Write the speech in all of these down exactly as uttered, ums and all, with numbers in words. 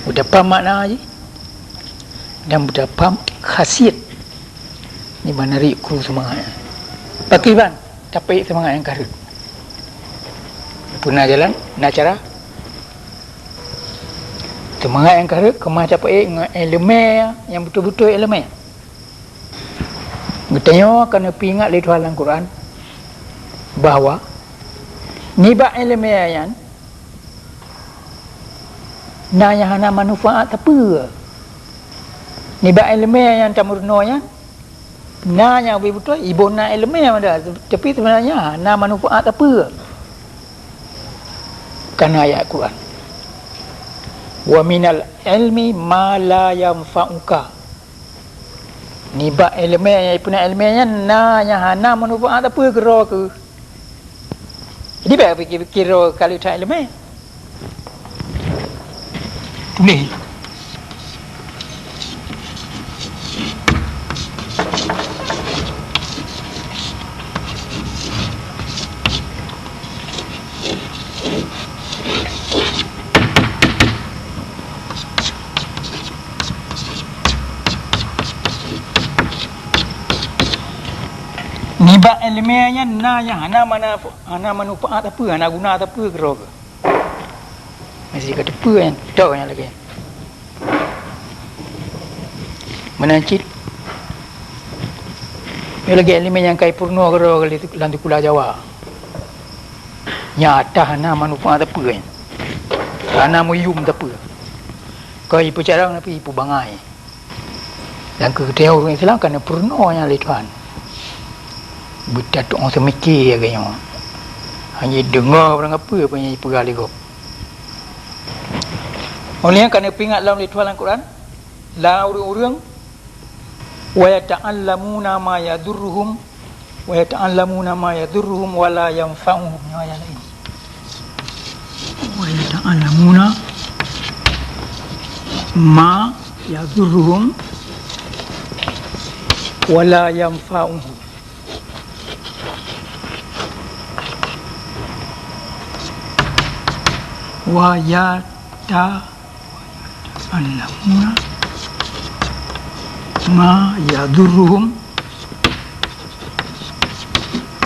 Beutapham makna jih dan beutapham khasiat nibak neuri kru seumangat nyan. Pakriban tapeuék seumangat nyang ka rhot? Peue na jalan, na cara? Seumangat nyang ka rhot keumah tapeuék ngon iéleumé nyang beutôi-beutôi iéleumé. Geutanyoe ka neupeuingat lé Tuhan lam Quran bahwa nibak iéleumé nyan na nyang hana manfaat sapeue. Nibak iéleumé nyang tameurunoe nyan na nyang beutôi, iboh na iéleumé mada, tapi seubeunajih hana manfaat sapeue. Kana ayat Quran, "Wa minal ilmi ma la yanfa'uka." Nibak iéleumé nyang ipeuna iéleumé nyan na nyang hana manfaat sapeue keudroe keuh. Jadi bèk pikir-pikir droe ka le that iéleumé. Tuléh. Nibak iéleumé nyan na nyang hana mana, hana manfaat sapeue, hana guna sapeue keudroe keuh. Meusti ka teupeue nyan, tok nyan lagèe. Meunan cit, nyoe lagèe iéleumé nyang ka ipeurunoe keudroe lam sikula Jawa. Nyata hana manfaat sapeue nyan. Hana meuyum sapeue. Ka ipeucarông tapi ipeubangai. Dan keu geutanyoe ureueng Islam ka neupeurunoe nyan lé Tuhan. Beutatu'oh seumike lagèe nyoe. Hana deungoe barang peue-peue nyang jipeugah lé gob. Óh lheueh nyan ka neupeuingat lom lé Tuhan lam Quran, lam ureueng-ureueng, "Wa yata'allamuna ma yadurruhum, wa yata'allamuna ma yadurruhum wa la yanfa'uhum." Nyoe ayat laén. "Wa yata'allamuna ma yadurruhum wa la yanfa'uhum." Wa yata-, wa yata'allamuna ma yadurruhum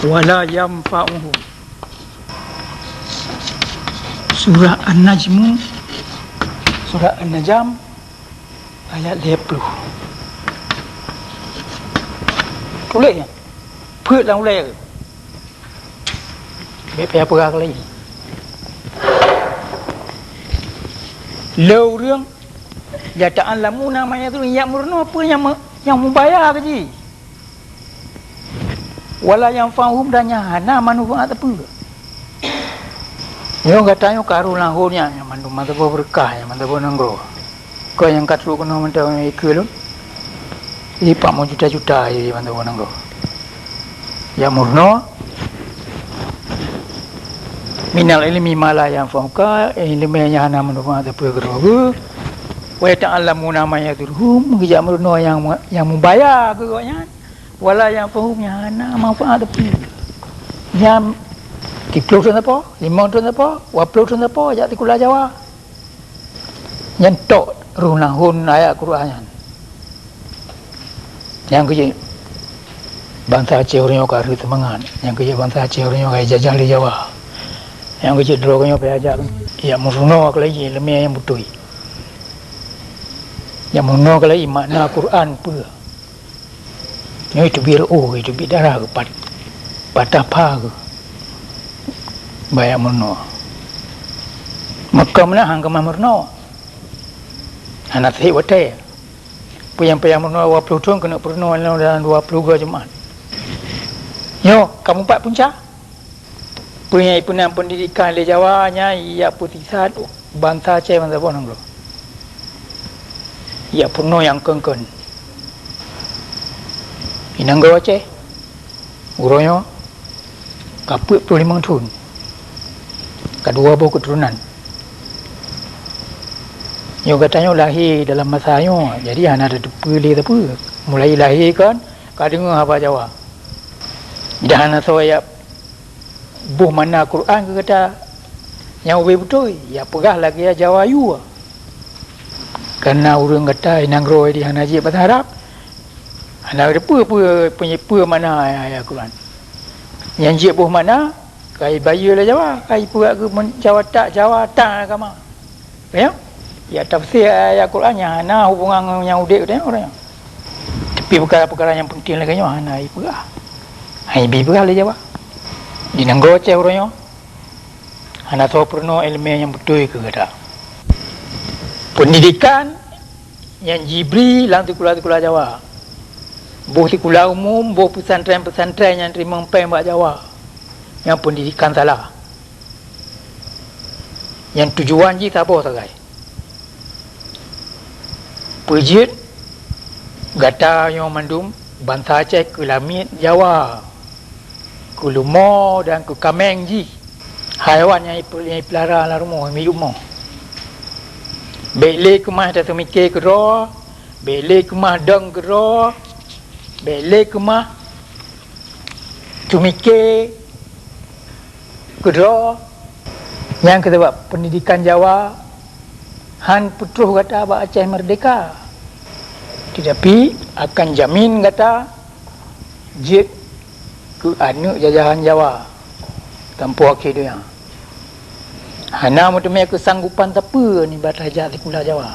wa la yanfa'uhum. Surah An-Najmu, Surah An-Najm, ayat lhèe ploh. Tuléh nyan. Peuet lam ulèe. Bèk payah peugah lé. Lé ureueng, "Yata'allamuna ma yadurruhum," nyang meurunoe peue nyang me-, nyang mubaya keu jih. "Wa la yanfa'uhum," dan nyang hana manfaat sapeue. Nyoe gata nyoe ka rhot lam thôn nyan, nyan mandum meusaboh beureukat, nyan meusaboh nanggroe. Kon nyang ka trok keunoe mantong nyoe ikeue lôn. Ipat meujuta-juta jih mantong nanggroe. Nyang meurunoe, "Minal ilmi ma la yanfa'uka," iéleumé nyang hana manfaat sapeue keudroe. "Wa yata'allamuna ma yadurruhum," geujak meurunoe nyang, nyang mubaya keu gobnyan. "Wa la yanfa'uhum," nyang hana manfaat sapeue. Nyan siplôh thôn sapo, limong thôn sapo, dua ploh thôn sapo jak sikula Jawa. Nyan tok rhot lam thôn ayat Quran nyan. Nyang keu jeuet bansa Aceh uroe nyoe ka rhot seumangat. Nyang keu jeuet bansa Aceh uroe nyoe ka jijajah lé Jawa. Nyang keu jeuet droe nyoe payah jak, jak meurunoe keu lagèe iéleumé nyang beutôi. Jak meurunoe keu lagèe makna Quran peue. Nyoe teubiet reuôh, teubiet darah, pat-, patah pha geuh. Baya meurunoe. Meukeumeunahan keumah meurunoe. Hana sép watèe. Peue nyang payah meurunoe dua ploh thôn keuneuk peurunoe dalam dua ploh goe jeumaáh. Nyoe, kamoe pat punca? Peue nyang ipeuna peundidikan lé Jawa nyan ijak peusisat bansa Aceh bansa boh nanggroe. Ijak peurunoe nyang kon-kon. Di nanggroe Aceh, uroe nyoe ka peuet ploh limong thôn, ka dua boh keuturonan. Nyoe gata nyoe lahé dalam masa nyoe, jadi hana tateupeue lé sapeue. Mulai lahé kon, ka deungoe haba Jawa. Dan hana soe jak boh makna Quran keu gata nyang ubé beutôi, jak peugah lagèe Jawa yue. Kareuna ureuëng gata di nanggroe di hana jeuet basa Arab, hana teupeue peue, peue, peue makna ayat-ayat Quran. Nyang jeuet boh makna, ka ibayeue lé Jawa, ka ipeugah keu men-, Jawa tak, Jawa tak agama. Ka nyoe, ya tafsir ayat Quran nyang hana hubungan ngon nyang udeb geutanyoe uroe nyoe. Tapi peukara-peukara nyang peunteng lagée nyoe hana ipeugah. Hana ibi peugah lé Jawa. Di nanggroe Aceh uroe nyoe, hana soe peurunoe iéleumé nyang beutôi keu gata. Peundidekan nyang jibri lam sikula-sikula Jawa. Boh sikula umum, boh peusantrén-peusantrén nyang teurimong péng bak Jawa. Nyang peundidekan salah. Nyang tujuan jih saboh sagai. Peujeuet gata nyoe mandum bansa Aceh keu lamiet Jawa, keu leumo dan keu kaméng jih, haiwan nyang ipe-, nyang ipeulara lam rumoh, miyueb mo. Bék lé keumah taseumiké keudroe, bék lé keumah dong keudroe, bék lé keumah seumiké keudroe. Nyang keu sabab peundidekan Jawa han peutroh gata bak Aceh meurdehka, teutapi akan jamin gata jeuet keu aneuëk jajahan Jawa sampoe akhé donya. Hana meuteumé keusanggopan sapeue nibak tajak sikula Jawa.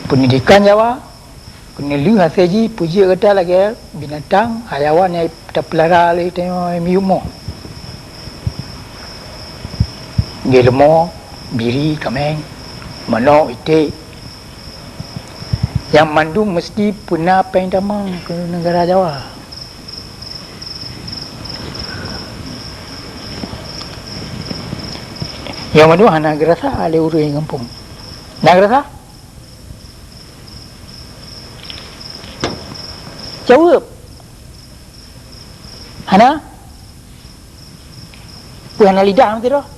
Peundidikan Jawa, keuneulheueh hase jih peujeuet gata lagée binatang hayawan nyang tapeulara lé tanyoe miyueb mo. Geuleumô, biri, kaméng, manok, iték, nyang mandum meuseuti peuna péng tamong keu neugara Jawa. Nyang mandum hana geurasa lé ureuëng gampông. Na geurasa? Jaweueb. Hana? Peue hana lidah meusidroe?